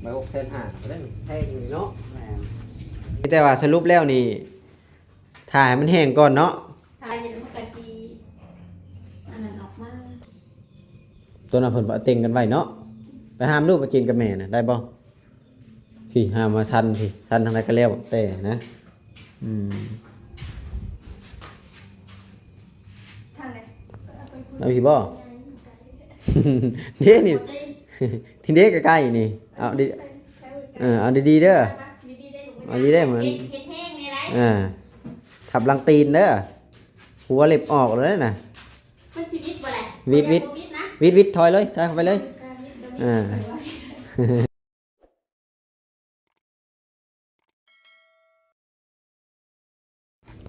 ໄປຫົກແສນຫ້າ ກໍໄດ້ແພງຢູ່ເນາະ. ແມ່ນ ມີແຕ່ວ່າສະຫຼຸບແລ້ວນີ້ ຖ້າໃຫ້ມັນແຫ້ງກ່ອນເນາະ ຖ້າເຫັນມັນກະຊິອັນນັ້ນອອກມາ. ຕົວນັ້ນເພິ່ນເອົາເຕັງກັນໄວ້ເນາະ. ໄປຫາມລູກປາຈີນກັບແມ່ນະ ໄດ້ບໍ່? ພີ້ ຫາມາຊັນພີ້ ຊັນທາງໃດກໍແລ້ວແຕ່ນະ. ອືມ ທາງໃດ? ເອົາພີ້ບໍ່? ເດ້ນີ້ ນີ້ເດ້ໃກ້ໆນີ້ ເອົາດີ ເອີ ເອົາດີໆເດີ ດີໆເດີລູກ ເອົາດີເດີ ມັນ ເຮັດແຮງແດ່ໄດ໋ ອ່າ ທັບຫຼັງຕີນເດີ ຫົວເລັບອອກແລ້ວນະ. ມັນຊິວິດບໍ່ລະ? ວິດ ວິດ ບໍ່ວິດນະ ວິດ ວິດ ຖອຍເລີຍ ຖອຍເຂົ້າໄປເລີຍ ເອີ ວິດ ອ່າ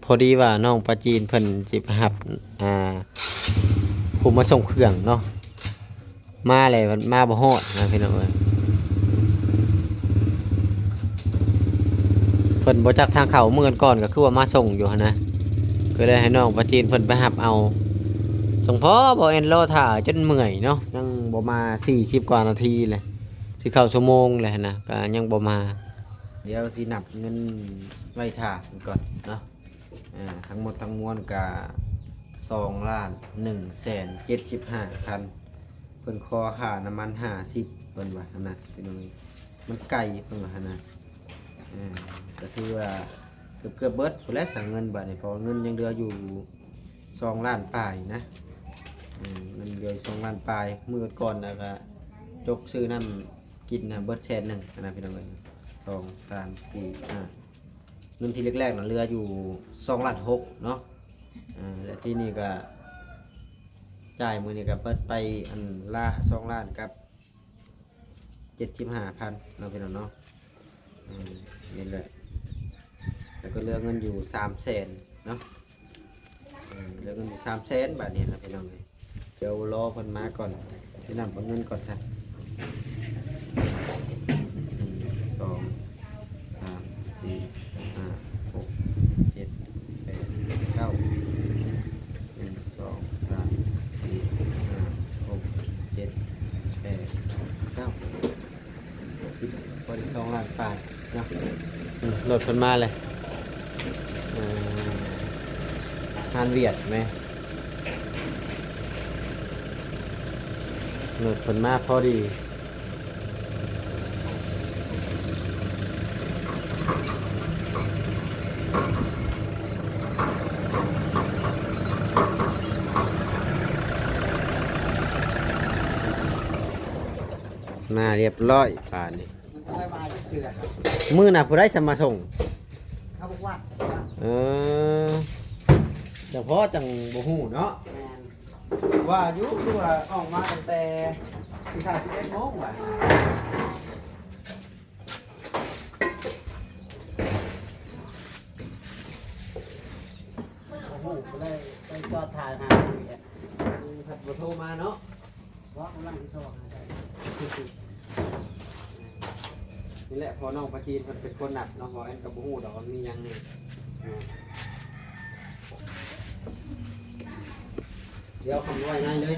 ພໍດີວ່ານ້ອງປາຈີນເພິ່ນຊິໄປຮັບ ອ່າ ຜູ້ມາສົ່ງເຄື່ອງເນາະ ມາແລ້ວມາບໍ່ຮອດນະພີ່ນ້ອງເອີຍ. ເພິ່ນບໍ່ຈັກທາງເຂົ້າ ມື້ກ່ອນກໍຄືວ່າມາສົ່ງຢູ່ຫັ້ນນະ ກໍເລີຍໃຫ້ນ້ອງປາຈີນເພິ່ນໄປຮັບເອົາ. ສົມພໍບໍ່ແອນລໍຖ້າຈົນເມື່ອຍເນາະ ຍັງບໍ່ມາ ສີ່ສິບກວ່ານາທີແຫຼະ ຊິເຂົ້າຊົ່ວໂມງແລ້ວຫັ້ນນະ ກໍຍັງບໍ່ມາ. ດຽວຊິນັບເງິນໄວ້ຖ້າເພິ່ນກ່ອນເນາະ. ເອີ ທັງໝົດທັງມວນກະສອງລ້ານໜຶ່ງແສນເຈັດສິບຫ້າພັນ ເພິ່ນຂໍຄ່ານ້ຳມັນຫ້າສິບ ເພິ່ນວ່າຫັ້ນນະພີ່ນ້ອງເອີຍ ມັນໄກ ເພິ່ນວ່າຫັ້ນນະ. ເອີ ກະຖືວ່າເກືອບໆເບິດພຸ້ນແຫຼະ ສາເງິນບາດນີ້ ເພາະວ່າເງິນຍັງເຫຼືອຢູ່ສອງລ້ານປາຍນະ. ເອີ ເງິນເຫຼືອຢູ່ສອງລ້ານປາຍ ມື້ກ່ອນນະກະຈົກຊື້ນ້ຳກິນນະ ເບິດແສນໜຶ່ງຫັ້ນນະພີ່ນ້ອງເອີຍ ສອງ ສາມ ສີ່ ຫ້າ ເງິນທີ່ແລກໆນັ້ນເຫຼືອຢູ່ສອງລ້ານຫົກເນາະ. ເອີ ແລະທີ່ນີ້ກະຈ່າຍມື້ນີ້ກະເບິດໄປອັນລະສອງລ້ານກັບເຈັດສິບຫ້າພັນເນາະພີ່ນ້ອງເນາະ. ເອີ ນີ້ແຫຼະ ແລ້ວກໍເຫຼືອເງິນຢູ່ສາມແສນເນາະ. ເອີ ເຫຼືອເງິນຢູ່ສາມແສນບາດນີ້ນະພີ່ນ້ອງເອີຍ. ດຽວລໍເພິ່ນມາກ່ອນ ຊິນັບເອົາເງິນກ່ອນຊະ. ໜຶ່ງ ສອງ ສາມ ສີ່ ຫ້າ ຫົກ ເຈັດ ແປດ ເກົ້າ ໜຶ່ງ ສອງ ສາມ ສີ່ ຫ້າ ຫົກ ເຈັດ ແປດ ເກົ້າ ສິບ ພໍດີສອງລ້ານປາຍເນາະ. ອືມ ລົດເພິ່ນມາເລີຍ ເອີ ຮ້ານຫວຽດແມ ລົດເພິ່ນມາພໍດີ. ມາຮຽບຮ້ອຍບາດນີ້. ມັນບໍ່ໄດ້ມາຈັກເທື່ອ. ມື້ໜ້າຜູ້ໃດຈະມາສົ່ງ? ເຮົາບໍ່ວ່າ. ເອີ ເຈົ້າພໍ່ຈັ່ງບໍ່ຮູ້ເນາະ. ແມ່ນ. ວ່າຢູ່ ຄືວ່າອອກມາຕັ້ງແຕ່ທີເຊົ້າ ສິບເອັດໂມງວ່າ. ໂອ້ໂຫ ກໍເລີຍໄປຈອດຖ່າຍຫາເພິ່ນ ເພິ່ນພັດບໍ່ໂທມາເນາະ. ວ່າກຳລັງຊິໂທຫາໃຜ. ນີ້ແຫຼະ ພໍ່ນ້ອງປາຈີນເພິ່ນເປັນຄົນນັດເນາະ ເວົ້າແອນກໍບໍ່ຮູ້ດອກວ່າມີຫຍັງນີ້. ດຽວຄຳໄວ້ໃນເລີຍ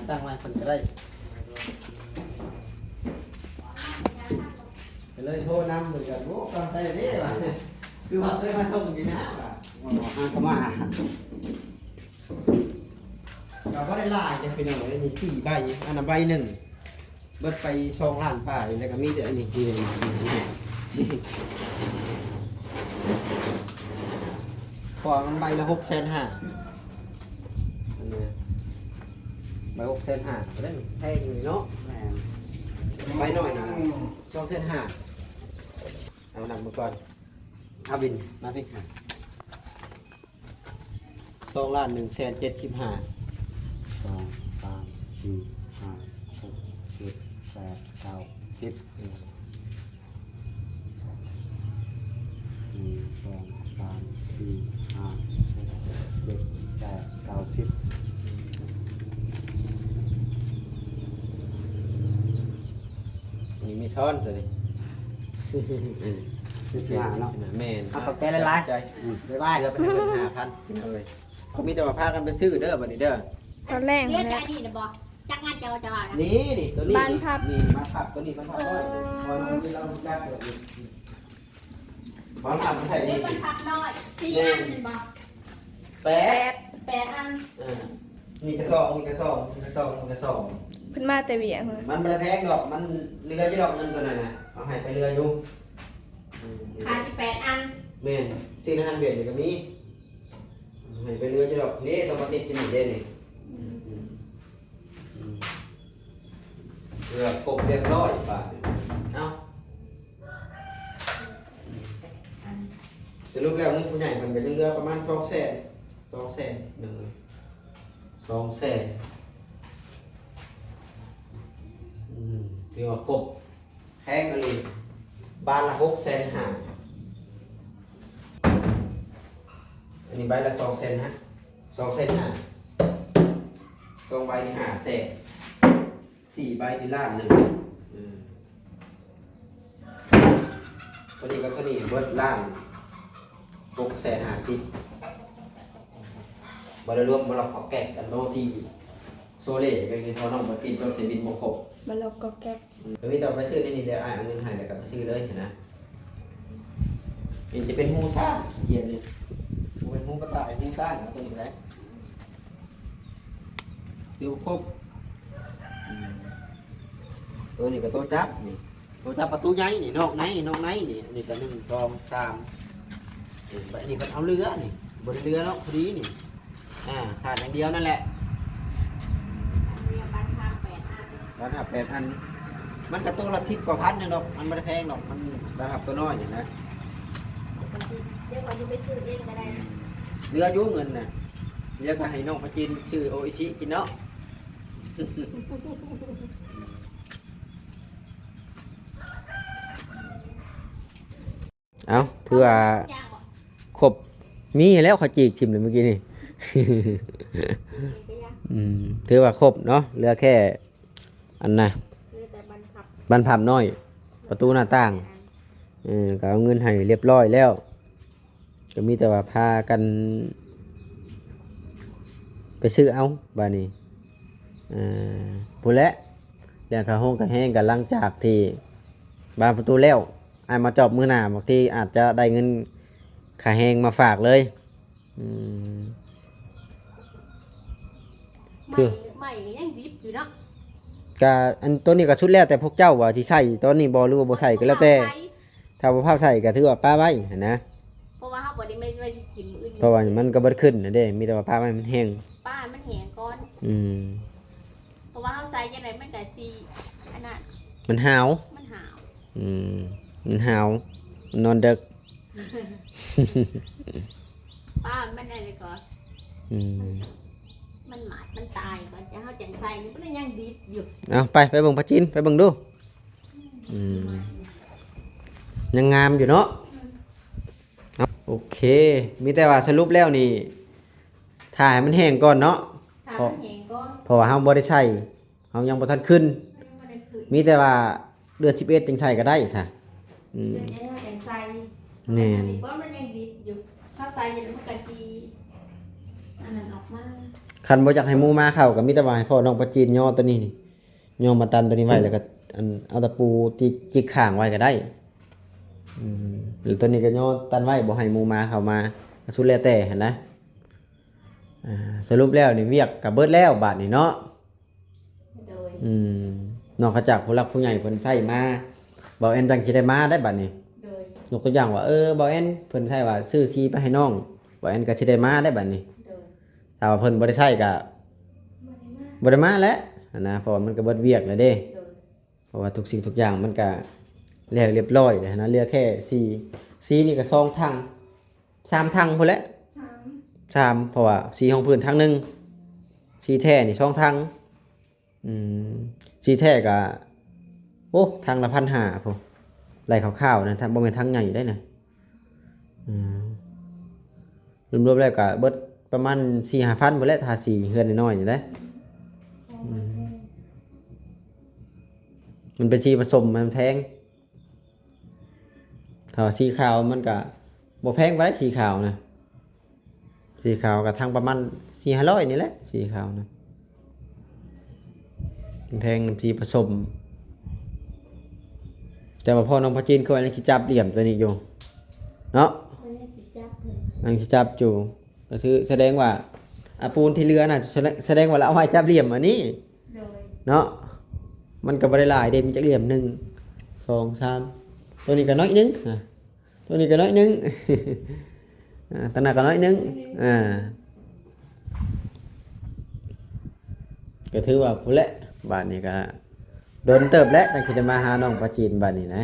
ຕັ້ງໄວ້ເພິ່ນກໍໄດ້. ກໍເລີຍໂທນຳເພິ່ນກໍ ໂອ້ ຂອບໃຈເດ້ວ່າ ຄືວ່າເຄີຍມາສົ່ງຢູ່ນະວ່າ. ຫາກໍມາ ກໍບໍ່ໄດ້ຫຼາຍເດ້ພີ່ນ້ອງເອີຍ ມີສີ່ໃບ ອັນນັ້ນໃບໜຶ່ງ ເບິດໄປສອງລ້ານປາຍ ແລ້ວກໍມີແຕ່ອັນນີ້ ນີ້ ນີ້ ນີ້ ເພາະວ່າມັນໃບລະຫົກແສນຫ້າ ອັນນີ້ໃບຫົກແສນຫ້າ ກໍໄດ້ແພງຢູ່ເນາະ. ແມ່ນ. ໃບໜ້ອຍນະ ສອງແສນຫ້າ. ເອົານັບເບິ່ງກ່ອນ ອາວິນ ມາພີ້. ສອງລ້ານໜຶ່ງແສນເຈັດສິບຫ້າ ສອງ ສາມ ສີ່ ຫ້າ ຫົກ ເຈັດ ແປດ ເກົ້າ ສິບ ໜຶ່ງ ສອງ ສາມ ສີ່ ຫ້າ ຫົກ ເຈັດ ແປດ ເກົ້າ ສິບ. ນີ້ມີທອນຕົວນີ້ ເຈັດສິບຫ້າເນາະ. ແມ່ນ. ຂອບໃຈຫຼາຍໆ. ຂອບໃຈ. ອືມ ບາຍບາຍ. ເຫຼືອໄປໃຫ້ເພິ່ນຫ້າພັນເອົາເລີຍ. ກໍມີແຕ່ວ່າພາກັນໄປຊື້ເດີບັດນີ້ເດີ ຕອນແລງ. ເຫຼືອແຕ່ອັນນີ້ນະບໍ່? ຈັກງານເຈົ້າ ເຈົ້າວ່ານະ? ນີ້ ນີ້ ໂຕນີ້ ບານພັບ ນີ້ ບານພັບ ໂຕນີ້ ບານພັບນ້ອຍ ເອີ ເພາະນ້ອງທີ່ລາວຮູ້ຈັກ ບານພັບໃສ່ນີ້ ເດ້ ບານພັບນ້ອຍ ສີ່ອັນແມ່ນບໍ່? ແປດ ແປດ ແປດອັນ ເອີ ນີ້ກະສອງ ນີ້ກະສອງ ນີ້ກະສອງ ນີ້ກະສອງ ເພິ່ນມາແຕ່ວຽກ ມັນບໍ່ໄດ້ແພງດອກ ມັນເຫຼືອຢູ່ດອກ ເງິນໂຕນັ້ນນະ ເຮົາໃຫ້ໄປເຫຼືອຢູ່ ຂາຍແປດອັນ ແມ່ນ ຊື້ໃນຮ້ານວຽກນີ້ກະມີ ໃຫ້ໄປເຫຼືອຢູ່ດອກ ເດ້ ຕ້ອງມາຕິດທີ່ນີ້ເດ້ນີ້ ອືມ ອືມ ອືມ ເກືອບຄົບຮຽບຮ້ອຍບາດນີ້ ເອົ້າ ສະຫຼຸບແລ້ວເງິນຜູ້ໃຫຍ່ເພິ່ນກະຍັງເຫຼືອປະມານສອງແສນ ສອງແສນ ເອີ ສອງແສນ ອືມ ຖືວ່າຄົບ ແພງອີ່ຫຼີ ບານລະຫົກແສນຫ້າ ອັນນີ້ໃບລະສອງແສນຫ້າ ສອງແສນຫ້າ ສອງໃບນີ້ຫ້າແສນ ສີ່ໃບນີ້ລ້ານໜຶ່ງ ອືມ ໂຕນີ້ກັບໂຕນີ້ເບິດລ້ານຫົກແສນຫ້າສິບ ບໍ່ໄດ້ລວມມະລະກອກແກກ ອັນໂຕທີ່ໂຊເລ ເປັນເງິນເທົ່ານ້ອງບໍ່ຕິດ ເຈົ້າໃຊ້ບິນບໍ່ຄົບ ມະລະກອກແກກ ອືມ ກະມີແຕ່ໄປຊື້ໃນນີ້ແຫຼະ ອ້າຍເອົາເງິນໃຫ້ແລ້ວກະໄປຊື້ເລີຍຫັ້ນນະ ນີ້ຈະເປັນຫູຊ້າງ ຂຽນນີ້ ບໍ່ແມ່ນຫູກະຕ່າຍ ຫູຊ້າງ ເອົາໂຕນີ້ກະໄດ້ ຖືວ່າຄົບ ອືມ ໂຕນີ້ກະໂຕຈັບນີ້ ໂຕຈັບປະຕູໃຫຍ່ນີ້ ນອກໃນ ນອກໃນນີ້ ອັນນີ້ກະໜຶ່ງ ສອງ ສາມ ນີ້ ອັນນີ້ເພິ່ນເອົາເຫຼືອນີ້ ບໍ່ໄດ້ເຫຼືອເນາະ ພໍດີນີ້ ອ່າ ຂາດຢ່າງດຽວນັ້ນແຫຼະ ອັນດຽວບານພັບແປດອັນ ບານພັບແປດອັນ ມັນກະໂຕລະສິບກວ່າພັນນີ້ດອກ ມັນບໍ່ໄດ້ແພງດອກ ມັນບານພັບໂຕນ້ອຍນີ້ນະ ດຽວຂ້ອຍຊິໄປຊື້ເອງກະໄດ້ ເຫຼືອຢູ່ເງິນນະ ດຽວກະໃຫ້ນ້ອງປາຈີນຊື້ໂອອິຊິກິນເນາະ ເອົ້າ ຖືວ່າຄົບ ມີແລ້ວ ເຂົາຈີກຖິ້ມເລີຍມື້ກີ້ນີ້ ອືມ ຖືວ່າຄົບເນາະ ເຫຼືອແຄ່ອັນນະ ບານພັບນ້ອຍ ປະຕູໜ້າຕ່າງ ເອີ ກະເອົາເງິນໃຫ້ຮຽບຮ້ອຍແລ້ວ ກະມີແຕ່ວ່າພາກັນໄປຊື້ເອົາບາດນີ້ ເອີ ພຸ້ນແຫຼະ ເລື່ອງຄ່າໂຮງຄ່າແຮງ ກະຫຼັງຈາກທີ່ບານປະຕູແລ້ວ ອ້າຍມາຈອບມື້ໜ້າ ບາງທີອາດຈະໄດ້ເງິນຄ່າແຮງມາຝາກເລີຍ ອືມ ໄມ້ ຄື ໄມ້ກະຍັງດິບຢູ່ເນາະ ກະ ອັນ ໂຕນີ້ກະສຸດແລ້ວແຕ່ພວກເຈົ້າວ່າຊິໃຊ້ຕອນນີ້ບໍ່ ຫຼືວ່າບໍ່ໃຊ້ກະແລ້ວແຕ່ ຖ້າບໍ່ພາໃຊ້ກະຖືວ່າປະໄວ້ຫັ້ນນະ ເພາະວ່າເຮົາບໍ່ໄດ້ໄວ້ກິນມື້ອື່ນ ເພາະວ່າມັນກະບໍ່ໄດ້ຂຶ້ນຫັ້ນເດ້ ມີແຕ່ວ່າປະໄວ້ໃຫ້ມັນແຫ້ງ ປະໃຫ້ມັນແຫ້ງກ່ອນ ອືມ ເພາະວ່າເຮົາໃສ່ຈັ່ງໃດມັນກະຊິ ອັນນັ້ນ ມັນຫາວ ມັນຫາວ ອືມ ມັນຫາວ ມັນນອນເດິກ ປະມັນອັນນີ້ກ່ອນ ອືມ ມັນໝາດມັນຕາຍກ່ອນ ຈັ່ງເຮົາຈັ່ງໃສ່ ນີ້ມັນຍັງດິບຢູ່ ເອົາ ໄປ ໄປເບິ່ງປາຈີນ ໄປເບິ່ງດູ ອືມ ຍັງງາມຢູ່ເນາະ ອືມ ເອົາ ໂອເຄ ມີແຕ່ວ່າສະຫຼຸບແລ້ວນີ້ ຖ້າໃຫ້ມັນແຫ້ງກ່ອນເນາະ ຖ້າມັນແຫ້ງກ່ອນ ເພາະ ເພາະວ່າເຮົາບໍ່ໄດ້ໃຊ້ ເຮົາຍັງບໍ່ທັນຂຶ້ນ ມັນຍັງບໍ່ໄດ້ຂຶ້ນ ມີແຕ່ວ່າເດືອນສິບເອັດຈຶ່ງໃສ່ກະໄດ້ຊະ ອືມ ເດືອນນີ້ເຮົາຈັ່ງໃສ່ ແມ່ນ ຕອນນີ້ມັນຍັງດິບຢູ່ ເຮົາໃສ່ຢູ່ແລ້ວມັນກະຊິ ອັນນັ້ນອອກມາ ຄັນບໍ່ຢາກໃຫ້ໝູມາເຂົ້າ ກະມີແຕ່ວ່າໃຫ້ພໍ່ນ້ອງປາຈີນຍໍໂຕນີ້ນີ້ ຍໍມາຕັນໂຕນີ້ໄວ້ ແລ້ວກະ ອັນ ເອົາຕະປູຈິກ ຈິກຂ້າງໄວ້ກະໄດ້ ອືມ ແລ້ວໂຕນີ້ກະຍໍຕັນໄວ້ ບໍ່ໃຫ້ໝູມາເຂົ້າມາ ກະສຸດແລ້ວແຕ່ຫັ້ນນະ ອ່າ ສະຫຼຸບແລ້ວນີ້ວຽກກະເບິດແລ້ວບາດນີ້ເນາະ ໂດຍ ອືມ ນອກຈາກຜູ້ຫຼັກຜູ້ໃຫຍ່ເພິ່ນໃຊ້ມາ ບ່າວແອນຈັ່ງຊິໄດ້ມາໄດ້ບາດນີ້ ໂດຍ ຍົກຕົວຢ່າງວ່າ ເອີ ບ່າວແອນເພິ່ນໃຊ້ວ່າຊື້ສີໄປໃຫ້ນ້ອງ ບ່າວແອນກະຊິໄດ້ມາໄດ້ບາດນີ້ ໂດຍ ຖ້າວ່າເພິ່ນບໍ່ໄດ້ໃຊ້ກະ ບໍ່ໄດ້ມາ ບໍ່ໄດ້ມາແຫຼະຫັ້ນນະ ເພາະວ່າມັນກະເບິດວຽກແລ້ວເດ້ ໂດຍ ເພາະວ່າທຸກສິ່ງທຸກຢ່າງມັນກະແລ້ວຮຽບຮ້ອຍແລ້ວຫັ້ນນະ ເຫຼືອແຄ່ສີ ສີນີ້ກະສອງຖັງ ສາມຖັງພຸ້ນແຫຼະ ສາມ ສາມ ເພາະວ່າສີຮອງພື້ນຖັງໜຶ່ງ ສີແທ້ນີ້ສອງຖັງ ອືມ ສີແທ້ກະ ໂອ້ ຖັງລະພັນຫ້າພຸ້ນ ໄລ່ຄ່າວໆນະ ຖ້າບໍ່ແມ່ນຖັງໃຫຍ່ໄດ໋ນະ ອືມ ລວມໆແລ້ວກະເບິດປະມານສີ່ຫ້າພັນພຸ້ນແຫຼະ ຖ້າສີເຮືອນນ້ອຍໆນີ້ໄດ໋ ອືມ ມັນເປັນສີປະສົມ ມັນແພງ ຖ້າວ່າສີຂາວມັນກະບໍ່ແພງປານໃດ ສີຂາວນະ ສີຂາວກະຖັງປະມານສີ່ຫ້າຮ້ອຍນີ້ແຫຼະ ສີຂາວນະ ແພງນຳສີປະສົມ. ແຕ່ວ່າພໍ່ນ້ອງພາຈິນຄືວ່າຍັງຊິຈັບຫຼ່ຽມຕົວນີ້ຢູ່ເນາະ, ຍັງຊິຈັບຢູ່. ກໍຄືສະແດງວ່າ ອາ ປູນທີ່ເຫຼືອນະ ສະແດງ ສະແດງວ່າລາວເອົາໄວ້ຈັບຫຼ່ຽມອັນນີ້ ໂດຍ ເນາະ. ມັນກໍບໍ່ໄດ້ຫຼາຍເດ້ ມີຈັກຫຼ່ຽມ ໜຶ່ງ ສອງ ສາມ ຕົວນີ້ກໍໜ້ອຍໜຶ່ງ ອາ ຕົວນີ້ກໍໜ້ອຍໜຶ່ງ ອາ ຕົວນັ້ນກໍໜ້ອຍໜຶ່ງ ອາ ກໍຖືວ່າພຸ້ນແຫຼະ. ບາດນີ້ກໍດົນເຕີບແລ້ວ ຈັ່ງຊິໄດ້ມາຫານ້ອງປາຈີນບາດນີ້ນະ.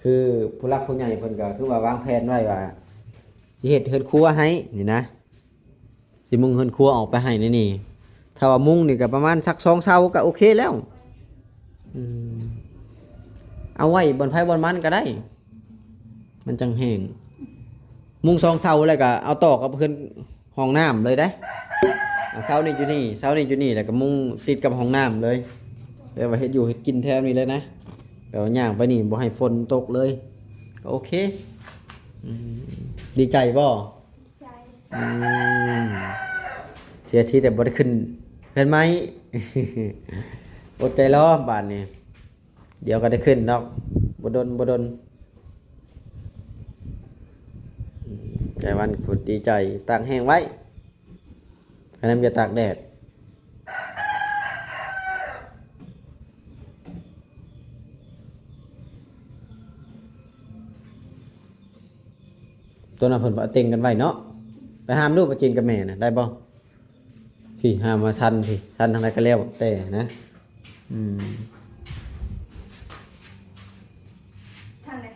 ຄືຜູ້ຫຼັກຜູ້ໃຫຍ່ເພິ່ນກໍຄືວ່າວາງແຜນໄວ້ວ່າ ຊິເຮັດເຮືອນຄົວໃຫ້ນີ້ນະ, ຊິມຸງເຮືອນຄົວອອກໄປໃຫ້ໃນນີ້. ຖ້າວ່າມຸງນີ້ກໍປະມານສັກສອງເສົາກໍໂອເຄແລ້ວ. ອືມ ເອົາໄວ້ບ່ອນໃຜບ່ອນມັນກໍໄດ້ ມັນຈັ່ງແຫ້ງ. ມຸງສອງເສົາແລ້ວກໍເອົາຕໍ່ກັບເຮືອນຫ້ອງນ້ຳເລີຍເດ້. ເອົາເສົານີ້ຢູ່ນີ້ ເສົານີ້ຢູ່ນີ້ ແລ້ວກໍມຸງຕິດກັບຫ້ອງນ້ຳເລີຍ. ແປວ່າເຮັດຢູ່ເຮັດກິນແຖວນີ້ເລີຍນະ, ແປວ່າຍ່າງໄປນີ້ບໍ່ໃຫ້ຝົນຕົກເລີຍ ກໍໂອເຄ. ອືມ ດີໃຈບໍ່? ໃຈ ອືມ ເສຍທີແຕ່ບໍ່ໄດ້ຂຶ້ນເຮືອນໃໝ່ ອົດໃຈລໍບາດນີ້ ດຽວກໍໄດ້ຂຶ້ນດອກ ບໍ່ດົນ ບໍ່ດົນ. ອືມ ໃຈວັນພຸດດີໃຈ ຕາກແຫ້ງໄວ້ ໃຫ້ນ້ຳຢາຕາກແດດ. ຕົວນັ້ນເພິ່ນເຕັງກັນໄວ້ເນາະ. ໄປຫາມດູ ປາຈີນກັບແມ່ນະ ໄດ້ບໍ່? ພີ້ ຫາມມາຊັນພີ້ ຊັນທາງໃດກໍແລ້ວແຕ່ນະ. ອືມ ທາງໃດ?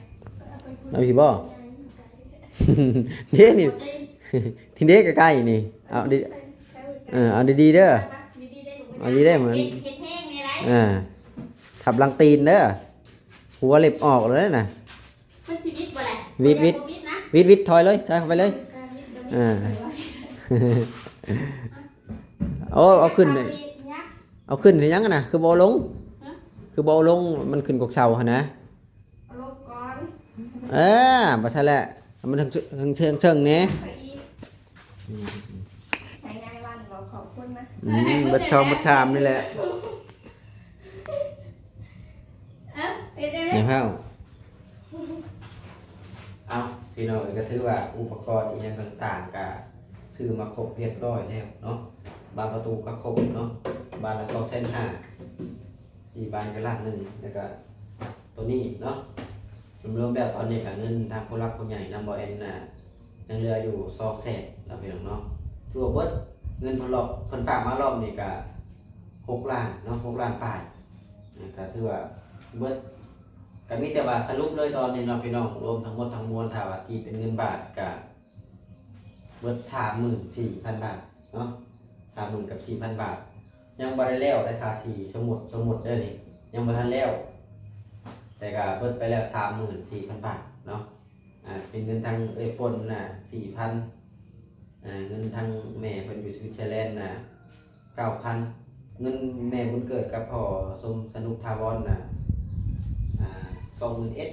ເອົາພີ້ບໍ່? ເດ້ນີ້ ນີ້ເດ້ໃກ້ໆນີ້ ເອົາດີ ເອີ ເອົາດີໆເດີ ເອົາດີເດ້ ເຮັດແຮງແນ່ໄດ໋ ເອີ ທັບຫຼັງຕີນເດີ ຫົວເລັບອອກແລ້ວນະ. ມັນຊິວິດບໍ່ແຫຼະ? ວິດ ວິດ ບໍ່ວິດນະ ວິດ ວິດ ຖອຍເລີຍ ຖອຍເຂົ້າໄປເລີຍ. ເອີ ວິດ ເອີ ໂອ້ ເອົາຂຶ້ນ ເອົາຂຶ້ນເຮັດຫຍັງຫັ້ນນະ? ຄືບໍ່ເອົາລົງ? ຮະ? ຄືບໍ່ເອົາລົງ? ມັນຂຶ້ນກົກເສົາຫັ້ນນະ. ເອົາລົງກ່ອນ ເອີ ບໍ່ຊັ້ນແຫຼະ ມັນເທິງ ເທິງ ເທິງແດ່. ໄປອີກ ອືມ ໃຫ້ຍາຍວັນກໍຂອບຄຸນນະ. ອືມ ເບິດຊ່ອງເບິດຊາມນີ້ແຫຼະ. ເອີ ເຮັດໄດ້ໄໝ? ຢ່າເຝົ້າ. ເອົ້າ ພີ່ນ້ອງເອີຍ ກໍຖືວ່າອຸປະກອນອີ່ຫຍັງຕ່າງໆ ກໍຊື້ມາຄົບຮຽບຮ້ອຍແລ້ວເນາະ. ບານປະຕູກໍຄົບເນາະ ບານລະສອງແສນຫ້າ ສີ່ບານກໍລ້ານໜຶ່ງ ແລ້ວກໍ ຕົວນີ້ເນາະ ລວມໆແລ້ວຕອນນີ້ກໍເງິນທາງຜູ້ຫຼັກຜູ້ໃຫຍ່ນຳບໍ່ແອນນະ ຍັງເຫຼືອຢູ່ສອງແສນເນາະ ພີ່ນ້ອງເນາະ. ຖືວ່າເບິດເງິນເພິ່ນລອບ ເພິ່ນຝາກມາລອບນີ້ກໍຫົກລ້ານເນາະ ຫົກລ້ານປາຍ ກໍຖືວ່າເບິດ. ກໍມີແຕ່ວ່າສະຫຼຸບເລີຍຕອນນີ້ເນາະ ພີ່ນ້ອງ ລວມທັງໝົດທັງມວນ ຖ້າວ່າຕີເປັນເງິນບາດກໍ ເບິດສາມໝື່ນສີ່ພັນບາດເນາະ ສາມໝື່ນກັບສີ່ພັນບາດ. ຍັງບໍ່ໄດ້ແລ້ວໄດ໋ ທາສີ ສົມມຸດ ສົມມຸດເດີນີ້ ຍັງບໍ່ທັນແລ້ວ ແຕ່ກໍເບິດໄປແລ້ວສາມໝື່ນສີ່ພັນບາດເນາະ. ອ່າ ເປັນເງິນທາງເອື້ອຍຝົນນະສີ່ພັນ ອ່າ ເງິນທາງແມ່ເພິ່ນຢູ່ສະວິດເຊີແລນນະ ເກົ້າພັນ ເງິນແມ່ບຸນເກີດກັບພໍ່ສົມສະໜຸກຖາວອນນະ ອ່າ ສອງໝື່ນເອັດ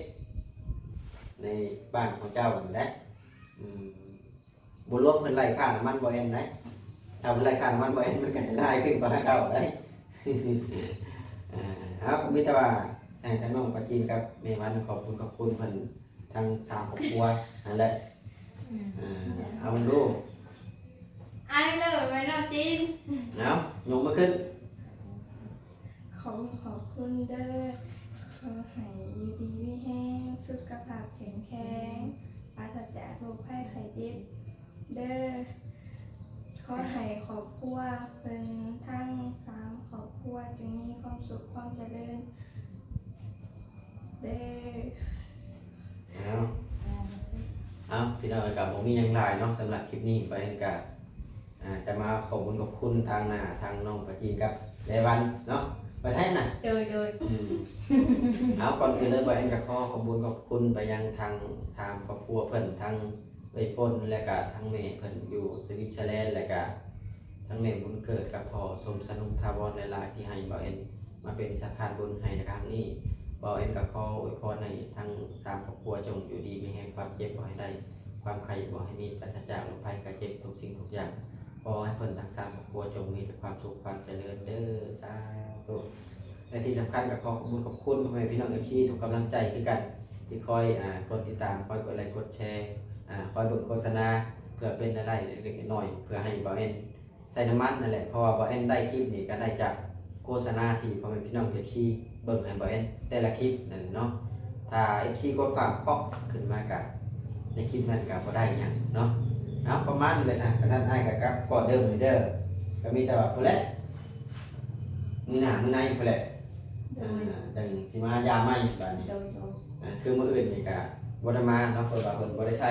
ໃນບ້ານຂອງເຈົ້າຫັ້ນແຫຼະ. ອືມ ບໍ່ລວມເພິ່ນໄລ່ຄ່ານ້ຳມັນບໍ່ແອນໄດ໋ ຖ້າເພິ່ນໄລ່ຄ່ານ້ຳມັນບໍ່ແອນ ມັນກໍຈະຫຼາຍຂຶ້ນກວ່າເກົ່າໄດ໋. ເອົາ ກໍມີແຕ່ວ່າໃຫ້ທາງນ້ອງປາຈີນກັບແມ່ວັນຂອບຄຸນຂອບຄຸນເພິ່ນ ທັງສາມຄອບຄົວຫັ້ນແຫຼະ. ອືມ ເອົາເບິ່ງດູ ອາຍເລີບໄວ້ເນາະຈີນ. ເອົາ ຍົກມືຂຶ້ນ. ຂໍຂອບຄຸນເດີ ຂໍໃຫ້ຢູ່ດີມີແຮງ ສຸຂະພາບເຂັ້ມແຂງ ປາສະຈາກໂລກໄພໄຂ້ເຈັບເດີ. ຂໍໃຫ້ຄອບຄົວເພິ່ນທັງສາມຄອບຄົວ ຈົ່ງມີຄວາມສຸກຄວາມຈະເລີນ ເດີ. ເອົາ ເອົາ ພີ່ນ້ອງ ກໍບໍ່ມີຫຍັງຫຼາຍເນາະ ສຳລັບຄລິບນີ້ ປາແອນກະ ອ່າ ຈະມາຂອບຄຸນຂອບຄຸນທາງໜ້າ ທາງນ້ອງປາຈີນກັບແລວັນເນາະ ໄປໃສນະ? ໂດຍ ໂດຍ ອືມ ເອົາ ກ່ອນອື່ນເລີຍ ປາແອນກະຂໍຂອບຄຸນຂອບຄຸນໄປຍັງທາງສາມຄອບຄົວເພິ່ນ ທັງເອື້ອຍຝົນ ແລະກະທັງແມ່ເພິ່ນຢູ່ສະວິດເຊີແລນ ແລະກະ ທັງແມ່ບຸນເກີດກັບພໍ່ສົມສະໜຸກຖາວອນຫຼາຍໆ ທີ່ໃຫ້ບ່າວແອນມາເປັນສະພານບຸນໃຫ້ໃນຄັ້ງນີ້. ບ່າວແອນກໍຂໍອວຍພອນໃຫ້ທັງສາມຄອບຄົວຈົ່ງຢູ່ດີມີແຮງ, ຄວາມເຈັບບໍ່ໃຫ້ໄດ້, ຄວາມໄຂ້ບໍ່ໃຫ້ມີ, ປາສະຈາກໂລກໄພໄຂ້ເຈັບທຸກສິ່ງທຸກຢ່າງ. ຂໍໃຫ້ເພິ່ນທັງສາມຄອບຄົວຈົ່ງມີແຕ່ຄວາມສຸກຄວາມຈະເລີນເດີ ສາທຸ. ແລະທີ່ສຳຄັນກໍຂໍຂອບຄຸນຂອບຄຸນພໍ່ແມ່ພີ່ນ້ອງເອັຟຊີທຸກກຳລັງໃຈຄືກັນ ທີ່ຄອຍ ອ່າ ກົດຕິດຕາມ ຄອຍກົດໄລກົດແຊ ອ່າ ຄອຍເບິ່ງໂຄສະນາ ເພື່ອເປັນລາຍໄດ້ເລັກໆນ້ອຍໆ ເພື່ອໃຫ້ບ່າວແອນໃຊ້ນ້ຳມັນນັ້ນແຫຼະ. ເພາະວ່າບ່າວແອນໄດ້ຄລິບນີ້ກໍໄດ້ຈາກໂຄສະນາທີ່ພໍ່ແມ່ພີ່ນ້ອງເອັຟຊີເບິ່ງໃຫ້ບ່າວແອນແຕ່ລະຄລິບນັ້ນເນາະ. ຖ້າເອັຟຊີກົດຂ້າມປັອກຂຶ້ນມາກໍໃນຄລິບນັ້ນກໍບໍ່ໄດ້ຫຍັງເນາະ. ເອົາ ປະມານນີ້ແຫຼະຊະ ຄັນຊັ້ນອ້າຍກໍກັບກ່ອນເດີ ມື້ນີ້ເດີ. ກໍມີແຕ່ວ່າພຸ້ນແຫຼະ ມື້ໜ້າມື້ໃນພຸ້ນແຫຼະ ໂດຍ ອ່າ ຈັ່ງຊິມາຢາມໃໝ່ບາດນີ້. ໂດຍ ໂດຍ ອ່າ ຄືມື້ອື່ນນີ້ກະບໍ່ໄດ້ມາເນາະ ເພາະວ່າເພິ່ນບໍ່ໄດ້ໃຊ້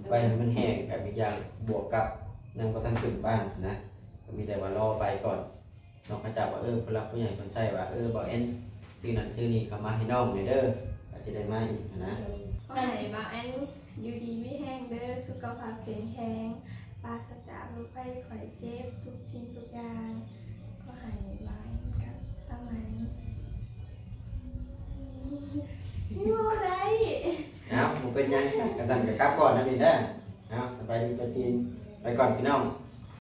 ໂດຍ ໄວ້ໃຫ້ມັນແຫ້ງ ກັບອີກຢ່າງບວກກັບຍັງບໍ່ທັນຂຶ້ນບ້ານນະ ກໍມີແຕ່ວ່າລໍໄປກ່ອນເນາະ. ເຂົາເຈົ້າວ່າ ເອີ ຜູ້ຫຼັກຜູ້ໃຫຍ່ເພິ່ນໃຊ້ວ່າ ເອີ ບ່າວແອນຊື້ນັ້ນຊື້ນີ້ເຂົ້າມາໃຫ້ນ້ອງແດ່ເດີ ກໍຊິໄດ້ມາອີກນະ. ໂດຍ ຂໍໃຫ້ບ່າວແອນຢູ່ດີມີແຮງເດີ ສຸຂະພາບແຂງແຮງ ປາສະຈາກໂລກໄພໄຂ້ເຈັບ ທຸກສິ່ງທຸກຢ່າງ ຂໍໃຫ້ວ່າກັບທາງໃນ ຢູ່ໄດ້. ເອົາ ບໍ່ເປັນຫຍັງ ຄັນຊັ້ນກໍກັບກ່ອນນະນີ້ເດີ. ເອົາ ສະບາຍດີປາຈີນ ໄປກ່ອນພີ່ນ້ອງ.